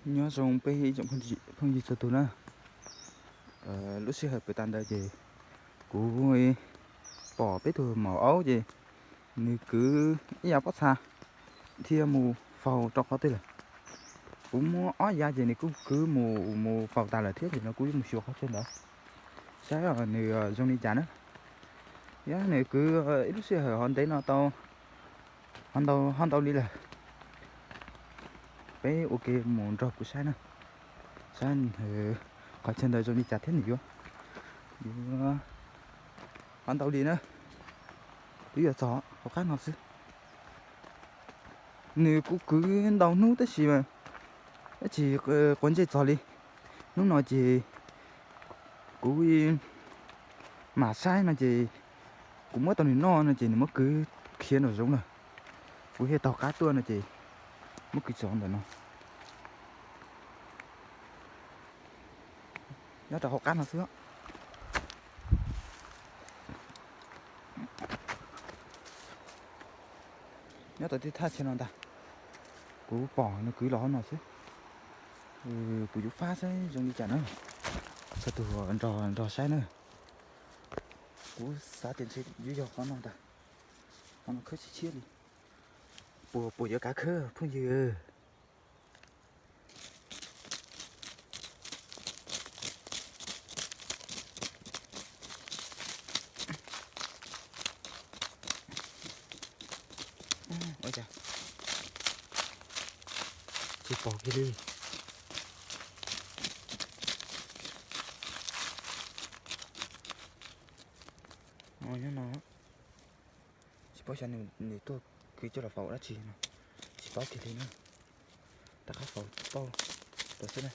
Nyob zoo peb ib tsoom phooj ywg txhua tus na. Lub sij hawm pw tas ntawd ces kuv pom peb tug maum aub ces nws kwv ib yav pob txha thiab mus faus rau qhov twg lawm. Kuv muab ob yav ces nws kuj kwv mus mus faus tas lawm thiab ces no kuv yuav mus xyuas qhov chaw ntawd saib nws zoo li cas na. Yog nws kwv ib lub sij hawm ho ntev no tau ho ntau ho ntau li lawm. Peb ua ke mus nrog kuv saib na, saib qhov chaw ntawd zoo li cas thiab nws yuav yuav ho ntau li na. Twb yuav txog hauv qab no xwb. Nws kuj kwv ntau hnub tab sis mas tsis quav ntsej txog li. Hnub no ces kuv mam saib no ces kuv muab tau nws noj no ces nws muab kwv khiav nraum zoov lawm. Kuv thiaj taug qab tuaj no ces muab kwv tso ntawm no. Nyob rau hauv qab no xwb. Nyob tau tej thaj chaw no ntag. Kuv pom nws kwv los hauv no xwb. Kuv yuav fab saib zoo li cas na. Txhua tus nrog nrog saib na. Kuv xav tias ntshe yuav yog qhov no ntag. Qhov no khawb tshiab tshiab li. Puas puas yuav kav khawb phooj ywg? Tsis pom kiag li. Nyob no, tsis paub xyov nws tuaj kwv coj los faus dab tsi no, tsis paub kiag li na. Rov qab faus pauj rau xwb na.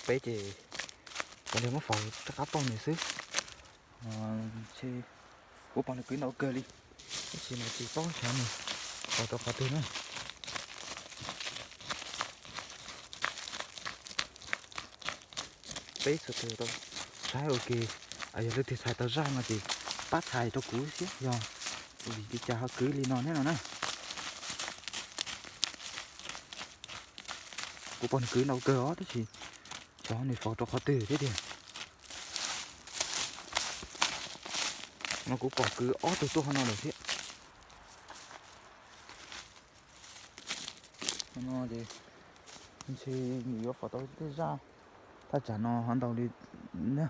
Peb ces cov niag muab faus rov qab pauj nws xwb. Kuv pom nws kwv ntau kawg li, tab sis mas tsis paub xyov nws faus rau qhov twg na. Peb txhua tus tau saib ua ke, yog leej twg txhais tau zaj no ces pab txhais rau kuv thiab yog vim li cas ho kwv li no thiab no na. Kuv pom nws kwv ntau kawg os tab sis xyov nws faus rau qhov twg thiab tiag. No kuv pom kwv ob tug tuaj qhov no lawm thiab. No ces ntshe nws yuav faus tau tej zaj thaj tsam no ho ntau li na.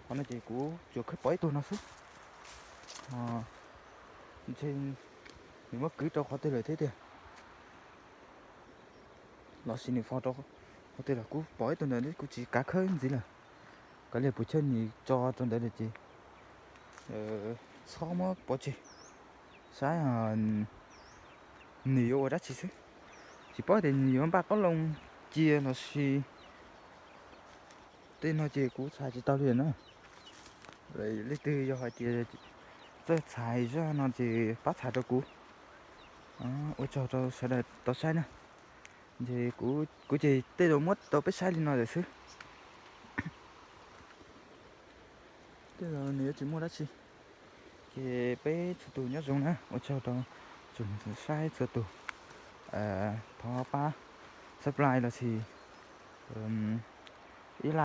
Qhov no ces kuv tsuas khawb pom ib tug no xwb. Ntshe nws muab kwv rau qhov twg lawm thiab tiag, lossis nws faus rau qhov twg lawm. Kuv pom ib tug ntawd kuv tsis kav khawb ntxiv lawm. Kav liam puas chawj nws tso rau ntawd lawm ces txhob muab pov tseg, saib nws yuav ua dab tsi xwb. Tsis paub tias nws yuav npaj qoob loo cia lossis tej no ces kuv txhais tsis tau li na. Leej twg yog hais tias txawj txhais zaj no ces pab txhais rau kuv. Ua tsaug rau sawv daws tau saib na. Ces kuv ces tej zaum muab tau peb saib li no lawm xwb. Tej zaum nws yuav tsis muaj dab tsi. Ces peb txhua tus nyob zoo na, ua tsaug rau tsoom saib txhua tus. Thov pab subscribe lossis